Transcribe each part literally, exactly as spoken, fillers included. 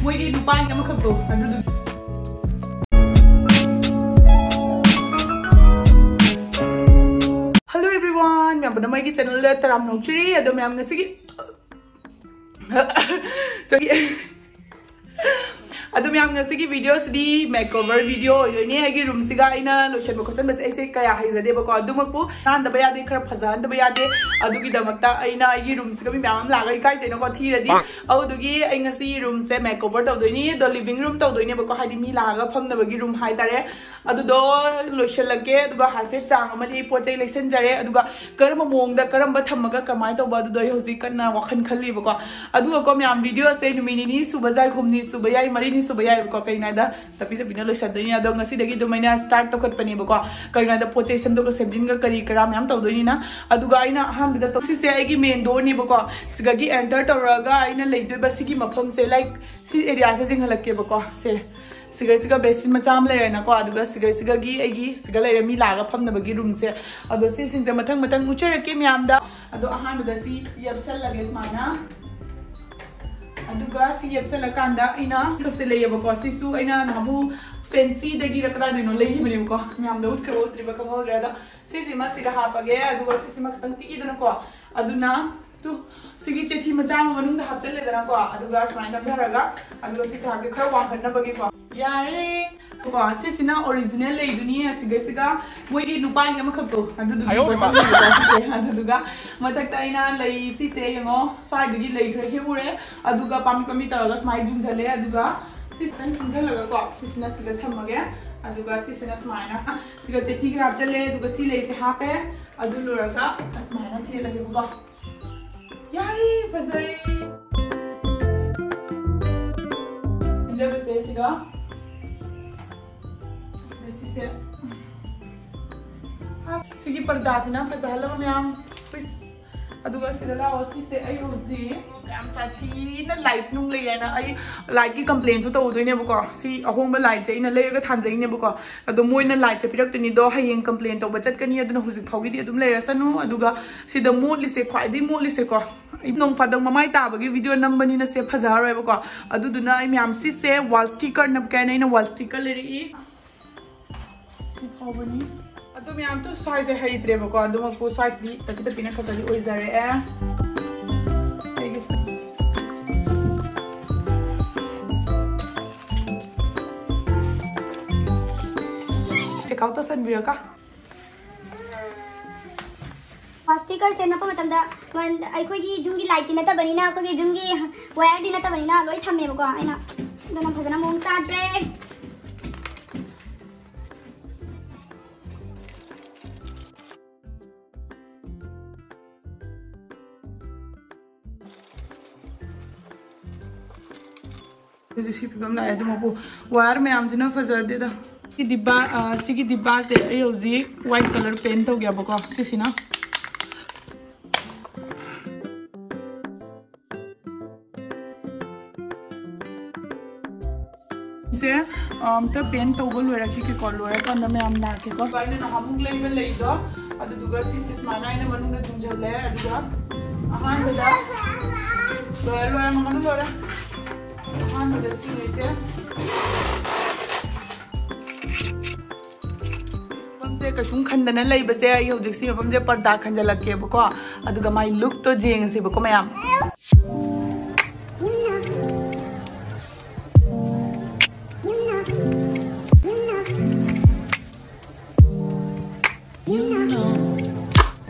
ꯃꯣꯏꯒꯤ ꯅꯨꯄꯥꯒꯤ ꯑꯃꯈꯛꯇꯣ ꯑꯗꯨꯗꯨ꯫ Hello everyone, ꯃꯌꯥꯝ ꯄꯨꯝꯅꯃꯛ ꯑꯩꯒꯤ ꯆꯦꯅꯦꯜꯗ ꯇꯔꯥꯝꯅ ꯑꯣꯛꯆꯔꯤ꯫ ꯑꯗꯣ ꯃꯌꯥꯝ ꯉꯁꯤꯒꯤ ꯑꯗꯣ ꯃꯌꯥꯝ ꯉꯁꯤꯒꯤ ꯚꯤꯗꯤꯑꯣꯁꯤꯗꯤ ꯃꯦꯛ ꯑꯣꯚꯔ ꯚꯤꯗꯤꯑꯣ ꯑꯣꯏꯗꯣꯏꯅꯦ꯫ ꯑꯩꯒꯤ ꯔꯨꯝꯁꯤꯒ ꯑꯩꯅ ꯂꯣꯏꯁꯟꯕ ꯈꯣꯠꯆꯟꯕꯁꯦ ꯑꯩꯁꯦ ꯀꯌꯥ ꯍꯩꯖꯗꯦꯕꯀꯣ꯫ ꯑꯗꯨꯃꯛꯄꯨ ꯅꯥꯟꯗꯕ ꯌꯥꯗꯦ, ꯈꯔ ꯐꯖꯍꯟꯗꯕ ꯌꯥꯗꯦ꯫ ꯑꯗꯨꯒꯤꯗꯃꯛꯇ ꯑꯩꯅ ꯑꯩꯒꯤ ꯔꯨꯝꯁꯤꯒ ꯃꯤ ꯃꯌꯥꯝ ꯑꯃ ꯂꯥꯛꯑꯒ ꯏꯀꯥꯏꯖꯩꯅꯀꯣ ꯊꯤꯔꯗꯤ꯫ ꯑꯗꯨꯗꯨꯒꯤ ꯑꯩ ꯉꯁꯤ ꯔꯨꯝꯁꯦ ꯃꯦꯛ ꯑꯣꯚꯔ ꯇꯧꯗꯣꯏꯅꯤ꯫ ꯑꯗꯣ ꯂꯤꯚꯤꯡ ꯔꯨꯝ ꯇꯧꯗꯣꯏꯅꯦꯕꯀꯣ, ꯍꯥꯏꯗꯤ ꯃꯤ ꯂꯥꯛꯑꯒ ꯐꯝꯅꯕꯒꯤ ꯔꯨꯝ ꯍꯥꯏꯇꯥꯔꯦ꯫ ꯑꯗꯨꯗꯣ ꯂꯣꯏꯁꯤꯜꯂꯒꯦ꯫ ꯑꯗꯨꯒ ꯍꯥꯏꯐꯦꯠ ꯆꯥꯡ ꯑꯃꯗꯤ ꯑꯩ ꯄꯣꯠ ꯆꯩ ꯂꯩꯁꯟꯖꯔꯦ꯫ ꯑꯗꯨꯒ ꯀꯔꯝꯕ ꯃꯑꯣꯡꯗ ꯀꯔꯝꯕ ꯊꯝꯃꯒ ꯀꯃꯥꯏꯅ ꯇꯧꯕ, ꯑꯗꯨꯗꯣ ꯑꯩ ꯍꯧꯖꯤꯛ ꯀꯟꯅ ꯋꯥꯈꯜ ꯈꯜꯂꯤꯕꯀꯣ꯫ ꯑꯗꯨꯒꯀꯣ ꯃꯌꯥꯝ, ꯚꯤꯗꯤꯑꯣꯁꯦ ꯅꯨꯃꯤꯠ ꯅꯤꯅꯤ ꯁꯨꯕ ꯌꯥꯏ, ꯍꯨꯝꯅꯤ ꯁꯨꯕ ꯌꯥꯏꯕꯀꯣ꯫ ꯀꯩꯅꯣ ꯍꯥꯏꯗ ꯇꯞꯄꯤ ꯇꯞꯄꯤꯅ ꯂꯣꯏꯁꯟꯗꯣꯏꯅꯤ꯫ ꯑꯗꯣ ꯉꯁꯤꯗꯒꯤ ꯑꯗꯨꯝ ꯑꯩꯅ ꯁ꯭ꯇꯥꯔꯠ ꯇꯧꯈꯠꯄꯅꯦꯕꯀꯣ꯫ ꯀꯩꯅꯣ ꯍꯥꯏꯗ ꯄꯣꯠ ꯆꯩ ꯁꯦꯝꯗꯣꯛꯀ ꯁꯦꯝꯖꯤꯟꯒ ꯀꯔꯤ ꯀꯔꯥ ꯃꯌꯥꯝ ꯇꯧꯗꯣꯏꯅꯤꯅ꯫ ꯑꯗꯨꯒ ꯑꯩꯅ ꯑꯍꯥꯟꯕꯗ ꯇꯧ-, ꯁꯤꯁꯦ ꯑꯩꯒꯤ ꯃꯦꯟ ꯗꯣꯔꯅꯦꯕꯀꯣ꯫ ꯁꯤꯗꯒꯤ ꯑꯦꯟꯇꯔ ꯇꯧꯔꯒ ꯑꯩꯅ ꯂꯩꯗꯣꯏꯕ ꯁꯤꯒꯤ ꯃꯐꯝꯁꯦ, ꯂꯥꯏꯛ, ꯁꯤ ꯑꯦꯔꯤꯌꯥꯁꯦ ꯆꯤꯡꯍꯜꯂꯛꯀꯦꯕꯀꯣ꯫ ꯁꯦ, ꯁꯤꯒꯩꯁꯤꯒ ꯕꯦꯁꯤꯟ ꯃꯆꯥ ꯑꯃ ꯂꯩꯔꯦꯅꯀꯣ꯫ ꯑꯗꯨꯒ ꯁꯤꯒꯩꯁꯤꯒꯒꯤ ꯑꯩꯒꯤ ꯁꯤꯒ ꯂꯩꯔꯦ ꯃꯤ ꯂꯥꯛꯑꯒ ꯐꯝꯅꯕꯒꯤ ꯔꯨꯝꯁꯦ꯫ ꯑꯗꯣ ꯁꯤꯁꯤꯡꯁꯦ ꯃꯊꯪ ꯃꯊꯪ ꯎꯠꯆꯔꯛꯀꯦ ꯃꯌꯥꯝꯗ꯫ ꯑꯗꯣ ꯑꯍꯥꯟꯕꯗ ꯁꯤ ꯌꯦꯞꯁꯜꯂꯒꯦ ꯁꯨꯃꯥꯏꯅ꯫ ꯑꯗꯨꯒ ꯁꯤ ꯌꯦꯞꯁꯜꯂꯀꯥꯟꯗ ꯑꯩꯅ ꯈꯛꯁꯦ ꯂꯩꯌꯦꯕꯀꯣ꯫ ꯁꯤꯁꯨ ꯑꯩꯅ ꯅꯍꯥꯟꯃꯨꯛ ꯐꯦꯟꯁꯤꯗꯒꯤꯔ ꯀꯗꯥꯏꯗꯩꯅꯣ ꯂꯩꯈꯤꯕꯅꯦꯕꯀꯣ꯫ ꯃꯌꯥꯝꯗ ꯎꯠꯈ꯭ꯔꯕ ꯎꯠꯇ꯭ꯔꯤꯕ ꯈꯪꯍꯧꯗ꯭ꯔꯦ꯫ ꯑꯗꯣ ꯁꯤꯁꯤꯃ ꯁꯤꯗ ꯍꯥꯞꯄꯒꯦ꯫ ꯑꯗꯨꯒ ꯁꯤꯁꯤꯃ ꯈꯤꯇꯪ ꯄꯤꯛꯏꯗꯅꯀꯣ꯫ ꯑꯗꯨꯅ ꯇꯨ, ꯁꯤꯒꯤ ꯆꯦꯊꯤ ꯃꯆꯥ ꯑꯃ ꯃꯅꯨꯡꯗ ꯍꯥꯞꯆꯜꯂꯦꯗꯅꯀꯣ꯫ ꯑꯗꯨꯒ ꯁꯨꯃꯥꯏꯅ ꯅꯝꯊꯔꯒ, ꯑꯗꯨꯒ ꯁꯤꯁꯦ ꯍꯥꯞꯀꯦ, ꯈꯔ ꯋꯥꯡꯈꯠꯅꯕꯒꯤꯀꯣ꯫ ꯌꯥꯔꯦ꯫ ꯀꯣ, ꯁꯤꯁꯤꯅ ꯑꯣꯔꯤꯖꯤꯅꯦꯜ ꯂꯩꯗꯨꯅꯤ꯫ ꯑꯁꯤꯒꯩꯁꯤꯒ ꯃꯣꯏꯒꯤ ꯅꯨꯄꯥꯒꯤ ꯑꯃꯈꯛꯇꯣ, ꯑꯗꯨꯗꯨꯒꯤ ꯑꯌꯣ, ꯏꯃꯥ꯫ ꯕꯣꯇꯜꯅꯦꯕꯀꯣ ꯁꯤꯁꯦ꯫ ꯑꯗꯨꯗꯨꯒ ꯃꯊꯛꯇ ꯑꯩꯅ ꯂꯩ ꯁꯤꯁꯦ ꯌꯦꯡꯉꯣ, ꯁ꯭ꯋꯥꯏꯗꯒꯤ ꯂꯩ ꯈꯔ ꯍꯦꯛꯎꯔꯦ꯫ ꯑꯗꯨꯒ ꯄꯥꯝꯕꯤ ꯄꯥꯝꯕꯤ ꯇꯧꯔꯒ ꯁꯨꯃꯥꯏꯅ ꯌꯨꯡꯁꯜꯂꯦ꯫ ꯑꯗꯨꯒ ꯁꯤ ꯈꯤꯇꯪ ꯆꯤꯡꯁꯤꯜꯂꯒꯀꯣ, ꯁꯤꯁꯤꯅ ꯁꯤꯗ ꯊꯝꯃꯒꯦ꯫ ꯑꯗꯨꯒ ꯁꯤꯁꯤꯅ ꯁꯨꯃꯥꯏꯅ ꯁꯤꯒ ꯆꯦꯊꯤ ꯈꯔ ꯍꯥꯞꯆꯜꯂꯦ꯫ ꯑꯗꯨꯒ ꯁꯤ ꯂꯩꯁꯦ ꯍꯥꯞꯄꯦ꯫ ꯑꯗꯨ ꯂꯣꯏꯔꯒ ꯑꯁꯨꯃꯥꯏꯅ ꯊꯦꯠꯂꯒꯦꯕꯀꯣ꯫ ꯌꯥꯔꯦ, ꯐꯖꯔꯦ꯫ ꯈꯟꯖꯕꯁꯦ ꯁꯤꯒ, ꯁꯤꯒ ꯁꯤꯁꯦ꯫ ꯁꯤꯒꯤ ꯄꯔꯗꯥꯁꯤꯅ ꯐꯖꯍꯜꯂꯕ ꯃꯌꯥꯝ꯫ ꯑꯗꯨꯒ ꯁꯤꯗ ꯂꯥꯛꯑꯣ, ꯁꯤꯁꯦ ꯑꯩ ꯍꯧꯖꯤꯛ ꯌꯥꯝ ꯁꯥꯊꯤꯅ ꯂꯥꯏꯠ ꯅꯨꯡ ꯂꯩ ꯍꯥꯏꯅ ꯑꯩ ꯂꯥꯏꯠꯀꯤ ꯀꯝꯄ꯭ꯂꯦꯟꯁꯨ ꯇꯧꯗꯣꯏꯅꯦꯕꯀꯣ꯫ ꯁꯤ ꯑꯍꯣꯡꯕ ꯂꯥꯏꯠꯁꯦ ꯑꯩꯅ ꯂꯩꯔꯒ ꯊꯥꯟꯖꯩꯅꯦꯕꯀꯣ꯫ ꯑꯗꯣ ꯃꯣꯏꯅ ꯂꯥꯏꯠꯁꯦ ꯄꯤꯔꯛꯇꯣꯏꯅꯤꯗꯣ, ꯍꯌꯦꯡ ꯀꯝꯄ꯭ꯂꯦꯟ ꯇꯧꯕ ꯆꯠꯀꯅꯤ꯫ ꯑꯗꯨꯅ ꯍꯧꯖꯤꯛ ꯐꯥꯎꯒꯤꯗꯤ ꯑꯗꯨꯝ ꯂꯩꯔꯁꯅꯨ꯫ ꯑꯗꯨꯒ ꯁꯤꯗ ꯃꯣꯠꯂꯤꯁꯦ, ꯈ꯭ꯋꯥꯏꯗꯒꯤ ꯃꯣꯠꯂꯤꯁꯦꯀꯣ, ꯑꯩ ꯅꯣꯡ ꯐꯥꯗꯣꯛ ꯃꯃꯥꯏ ꯇꯥꯕꯒꯤ ꯚꯤꯗꯤꯑꯣ ꯅꯝꯕꯅꯤꯅ ꯁꯦ ꯐꯖꯔꯔꯣꯏꯕꯀꯣ꯫ ꯑꯗꯨꯗꯨꯅ ꯑꯩ ꯃꯌꯥꯝ ꯁꯤꯁꯦ ꯋꯥꯜ ꯁ꯭ꯇꯤꯀꯔ ꯅꯞꯀꯦ ꯍꯥꯏꯅ ꯑꯩꯅ ꯋꯥꯜ ꯁ꯭ꯇꯤꯀꯔ ꯂꯩꯔꯛꯏ꯫ ꯁꯤ ꯐꯥꯎꯕꯅꯤ꯫ ꯑꯗꯨ ꯃꯌꯥꯝꯗꯣ ꯁ꯭ꯋꯥꯏꯁꯦ ꯍꯩꯇ꯭ꯔꯦꯕꯀꯣ꯫ ꯑꯗꯨꯃꯛꯄꯨ ꯁ꯭ꯋꯥꯏꯁꯤꯗꯤ ꯇꯛꯈꯤ ꯇꯛꯈꯤꯅ ꯈꯔ ꯈꯔꯗꯤ ꯑꯣꯏꯖꯔꯛꯑꯦ꯫ ꯑꯩꯒꯤꯁꯦ ꯆꯦꯛ ꯑꯥꯎꯠ ꯇꯧꯁꯟꯕꯤꯔꯒ꯫ ꯁ꯭ꯇꯤꯀꯔꯁꯦ ꯅꯞꯄ ꯃꯇꯝꯗ ꯋꯥꯟ-, ꯑꯩꯈꯣꯏꯒꯤ ꯌꯨꯝꯒꯤ ꯂꯥꯏꯠꯇꯤ ꯅꯠꯇꯕꯅꯤꯅ, ꯑꯩꯈꯣꯏꯒꯤ ꯌꯨꯝꯒꯤ ꯋꯥꯌꯔꯗꯤ ꯅꯠꯇꯕꯅꯤꯅ ꯂꯣꯏ ꯊꯝꯃꯦꯕꯀꯣ ꯑꯩꯅ꯫ ꯑꯗꯨꯅ ꯐꯖꯅ ꯃꯑꯣꯡ ꯆꯥꯗ꯭ꯔꯦ꯫ ꯍꯧꯖꯤꯛ ꯁꯤ ꯐꯤꯕꯝ ꯂꯥꯛꯑꯦ꯫ ꯑꯗꯨꯃꯛꯄꯨ ꯋꯥꯌꯔ ꯃꯌꯥꯝꯁꯤꯅ ꯐꯖꯗꯦꯗ꯫ ꯁꯤ ꯗꯤꯕꯥ-, ꯑ, ꯁꯤꯒꯤ ꯗꯤꯕꯥꯁꯦ ꯑꯩ ꯍꯧꯖꯤꯛ ꯋꯥꯏꯠ ꯀꯂꯔ ꯄꯦꯟ ꯇꯧꯒꯦꯕꯀꯣ, ꯁꯤꯁꯤꯅ꯫ ꯁꯦ, ꯑꯝꯇ ꯄꯦꯟ ꯇꯧꯕ ꯂꯣꯏꯔꯛꯈꯤꯒꯦꯀꯣ, ꯂꯣꯏꯔꯀꯥꯟꯗ ꯃꯌꯥꯝ ꯂꯥꯛꯀꯦꯀꯣ꯫ ꯑꯩꯅ ꯅꯍꯥꯟꯃꯨꯛ ꯂꯩꯕ ꯂꯩꯗꯣ, ꯑꯗꯨꯗꯨꯒ ꯁꯤꯁꯦ ꯁꯨꯃꯥꯏꯅ ꯑꯩꯅ ꯃꯅꯨꯡꯗ ꯊꯨꯡꯖꯜꯂꯦ꯫ ꯑꯗꯨꯒ ꯑꯍꯥꯟꯕꯗ ꯂꯣꯏꯔꯦ, ꯂꯣꯏꯔꯦ, ꯃꯉꯣꯟꯗ ꯂꯣꯏꯔꯦ꯫ ꯑꯍꯥꯟꯕꯗ ꯁꯤꯉꯩꯁꯦ꯫ ꯃꯐꯝꯁꯦ ꯀꯩꯁꯨꯝ ꯈꯟꯗꯅ ꯂꯩꯕꯁꯦ, ꯑꯩ ꯍꯧꯖꯤꯛ ꯁꯤ ꯃꯐꯝꯁꯦ ꯄꯔꯗꯥ ꯈꯟꯖꯜꯂꯛꯀꯦꯕꯀꯣ, ꯑꯗꯨꯒ ꯃꯥꯏ ꯂꯨꯛꯇꯣ ꯌꯦꯡꯉꯁꯦꯕꯀꯣ ꯃꯌꯥꯝ꯫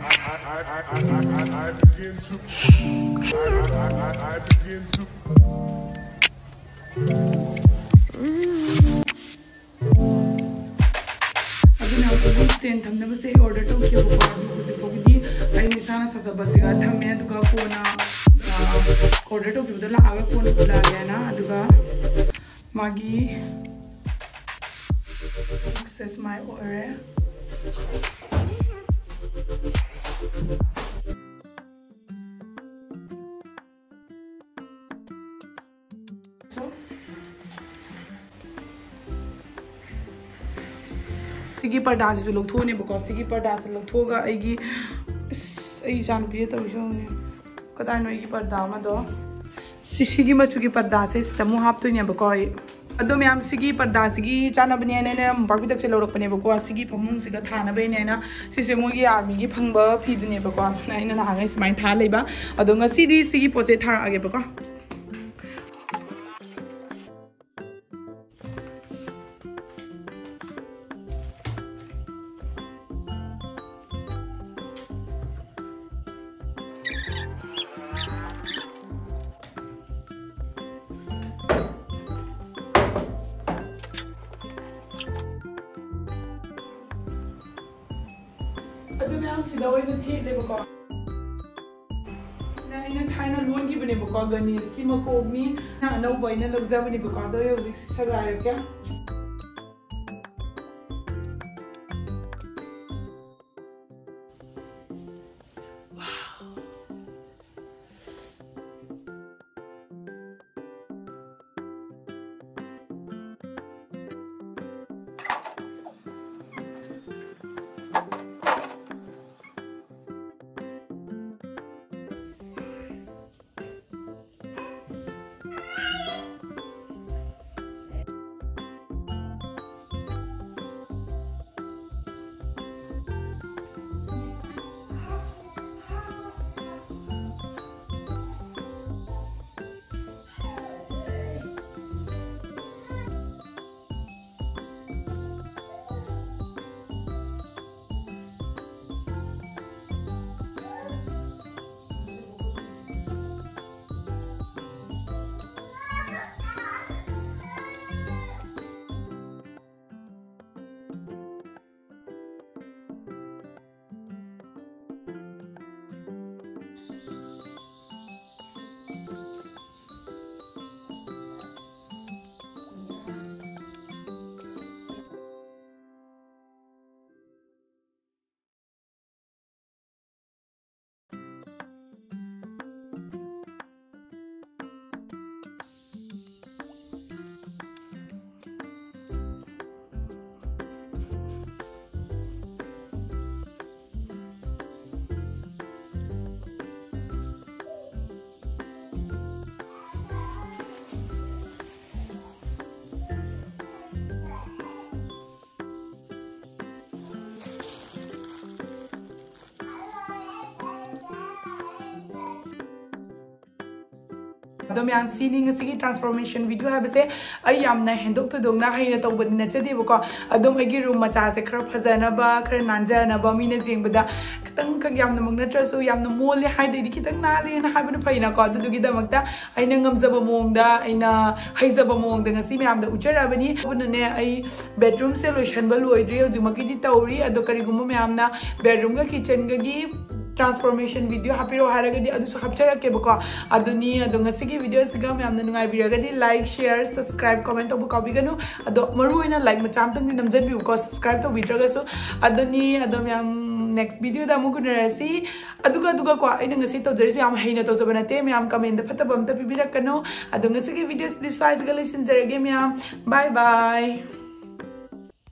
ꯑꯗꯨꯅ ꯑꯩꯈꯣꯏꯒꯤ ꯁ꯭ꯇꯦꯟ ꯊꯝꯅꯕꯁꯦ ꯑꯩ ꯑꯣꯔꯗꯔ ꯇꯧꯈꯤꯕꯀꯣ, ꯑꯗꯨ ꯍꯧꯖꯤꯛ ꯐꯥꯎꯒꯤꯗꯤ ꯑꯩꯅ ꯏꯁꯥꯅ ꯁꯥꯖꯕꯁꯤꯒ ꯊꯝꯃꯦ꯫ ꯑꯗꯨꯒ ꯀꯣꯟꯅ, ꯑ, ꯑꯣꯔꯗꯔ ꯇꯧꯈꯤꯕꯗꯣ ꯂꯥꯛꯑꯒ ꯀꯣꯟꯅ ꯄꯨꯜꯂꯛꯑꯒꯦꯅ꯫ ꯑꯗꯨꯒ ꯃꯥꯒꯤ ꯁꯦ ꯁꯨꯃꯥꯏ ꯑꯣꯏꯔꯦ꯫ ꯁꯤꯒꯤ ꯄꯔꯗꯥꯁꯤꯁꯨ ꯂꯧꯊꯣꯛꯑꯅꯦꯕꯀꯣ꯫ ꯁꯤꯒꯤ ꯄꯔꯗꯥꯁꯦ ꯂꯧꯊꯣꯛꯑꯒ ꯑꯩꯒꯤ, ꯑꯁ, ꯑꯩ ꯏꯆꯥꯅꯨꯄꯤꯗ ꯇꯧꯔꯤꯁꯦ ꯌꯦꯡꯉꯨꯅꯦ꯫ ꯀꯗꯥꯏꯅꯣ ꯑꯩꯒꯤ ꯄꯔꯗꯥ ꯑꯃꯗꯣ? ꯁꯤ, ꯁꯤꯒꯤ ꯃꯆꯨꯒꯤ ꯄꯔꯗꯥꯁꯦ ꯁꯤꯗ ꯑꯃꯨꯛ ꯍꯥꯞꯇꯣꯏꯅꯦꯕꯀꯣ ꯑꯩ꯫ ꯑꯗꯣ ꯃꯌꯥꯝ, ꯁꯤꯒꯤ ꯄꯔꯗꯥꯁꯤꯒꯤ ꯆꯥꯅꯕꯅꯦꯅ ꯑꯩꯅ ꯃꯣꯝꯄꯥꯛꯄꯤꯗꯛꯁꯦ ꯂꯧꯔꯛꯄꯅꯦꯕꯀꯣ꯫ ꯁꯤꯒꯤ ꯐꯃꯨꯡꯁꯤꯒ ꯊꯥꯅꯕꯩꯅꯦꯅ꯫ ꯁꯤꯁꯦ ꯃꯣꯏꯒꯤ ꯑꯥꯔꯃꯤꯒꯤ ꯐꯪꯕ ꯐꯤꯗꯨꯅꯦꯕꯀꯣ꯫ ꯑꯩꯅ ꯅꯍꯥꯟꯈꯩ ꯁꯨꯃꯥꯏꯅ ꯊꯥ ꯂꯩꯕ꯫ ꯑꯗꯣ ꯉꯁꯤꯗꯤ ꯁꯤꯒꯤ ꯄꯣꯠꯁꯦ ꯊꯥꯔꯛꯑꯒꯦꯕꯀꯣ꯫ ꯑꯗꯨ ꯃꯌꯥꯝꯁꯤꯗ ꯑꯣꯏꯅ ꯊꯦꯠꯂꯦꯕꯀꯣ꯫ ꯑꯩꯅ ꯊꯥꯏꯅ ꯂꯣꯟꯈꯤꯕꯅꯦꯕꯀꯣ, ꯒꯅꯦꯁꯀꯤ ꯃꯀꯣꯛꯅꯤ꯫ ꯑꯅꯧꯕ ꯑꯩꯅ ꯂꯧꯖꯕꯅꯦꯕꯀꯣ, ꯑꯗꯣ ꯑꯩ ꯍꯧꯖꯤꯛ ꯁꯖꯥꯏꯔꯛꯀꯦ꯫ ꯑꯗꯣ ꯃꯌꯥꯝ, ꯁꯤꯅꯤ ꯉꯁꯤꯒꯤ transformation video ꯍꯥꯏꯕꯁꯦ꯫ ꯑꯩ ꯌꯥꯝꯅ ꯍꯦꯟꯗꯣꯛ ꯊꯣꯏꯗꯣꯛꯅ ꯍꯩꯅ ꯇꯧꯕꯗꯤ ꯅꯠꯆꯗꯦꯕꯀꯣ꯫ ꯑꯗꯨꯝ ꯑꯩꯒꯤ room ꯃꯆꯥꯁꯦ ꯈꯔ ꯐꯖꯅꯕ, ꯈꯔ ꯅꯥꯟꯖꯅꯕ, ꯃꯤꯅ ꯌꯦꯡꯕꯗ ꯈꯤꯇꯪꯈꯛ, ꯌꯥꯝꯅꯃꯛ ꯅꯠꯇ꯭ꯔꯁꯨ, ꯌꯥꯝꯅ ꯃꯣꯜꯂꯦ ꯍꯥꯏꯗꯩꯗꯤ ꯈꯤꯇꯪ ꯅꯥꯜꯂꯦꯅ ꯍꯥꯏꯕꯅ ꯐꯩꯅꯀꯣ꯫ ꯑꯗꯨꯗꯨꯒꯤꯗꯃꯛꯇ ꯑꯩꯅ ꯉꯝꯖꯕ ꯃꯑꯣꯡꯗ, ꯑꯩꯅ ꯍꯩꯖꯕ ꯃꯑꯣꯡꯗ ꯉꯁꯤ ꯃꯌꯥꯝꯗ ꯎꯠꯆꯔꯛꯑꯕꯅꯤ꯫ ꯑꯗꯨꯅꯅꯦ, ꯑꯩ bedroomꯁꯦ ꯂꯣꯏꯁꯟꯕ ꯂꯣꯏꯗ꯭ꯔꯤ, ꯍꯧꯖꯤꯛꯃꯛꯀꯤꯗꯤ ꯇꯧꯔꯤ꯫ ꯑꯗꯣ ꯀꯔꯤꯒꯨꯝꯕ ꯃꯌꯥꯝꯅ bedroomꯒ kitchenꯒꯒꯤ transformation video ꯍꯥꯞꯄꯤꯔꯛꯑꯣ ꯍꯥꯏꯔꯒꯗꯤ ꯑꯗꯨꯁꯨ ꯍꯥꯞꯆꯔꯛꯀꯦꯕꯀꯣ꯫ ꯑꯗꯨꯅꯤ, ꯑꯗꯣ ꯉꯁꯤꯒꯤ videoꯁꯤꯒ ꯃꯌꯥꯝꯅ ꯅꯨꯡꯉꯥꯏꯕꯤꯔꯒꯗꯤ like, share, subscribe, comment ꯇꯧꯕ ꯀꯥꯎꯕꯤꯒꯅꯨ꯫ ꯑꯗꯣ ꯃꯔꯨ ꯑꯣꯏꯅ like ꯃꯆꯥ ꯑꯝꯇꯪꯗꯤ ꯅꯝꯖꯟꯕꯤꯌꯨꯀꯣ, subscribe ꯇꯧꯕꯤꯗ꯭ꯔꯒꯁꯨ꯫ ꯑꯗꯨꯅꯤ, ꯑꯗꯣ ꯃꯌꯥꯝ next videoꯗ ꯑꯃꯨꯛ ꯎꯅꯔꯁꯤ꯫ ꯑꯗꯨꯒ, ꯑꯗꯨꯒꯀꯣ, ꯑꯩꯅ ꯉꯁꯤ ꯇꯧꯖꯔꯤꯁꯦ ꯌꯥꯝ ꯍꯩꯅ ꯇꯧꯖꯕ ꯅꯠꯇꯦ, ꯃꯌꯥꯝ commentꯗ ꯐꯠꯇꯕ ꯑꯝꯇ ꯄꯤꯕꯤꯔꯛꯀꯅꯨ꯫ ꯑꯗꯣ ꯉꯁꯤꯒꯤ videoꯁꯤꯗꯤ ꯁ꯭ꯋꯥꯏꯁꯤꯒ ꯂꯣꯏꯁꯤꯟꯖꯔꯒꯦ ꯃꯌꯥꯝ꯫ Bye bye꯫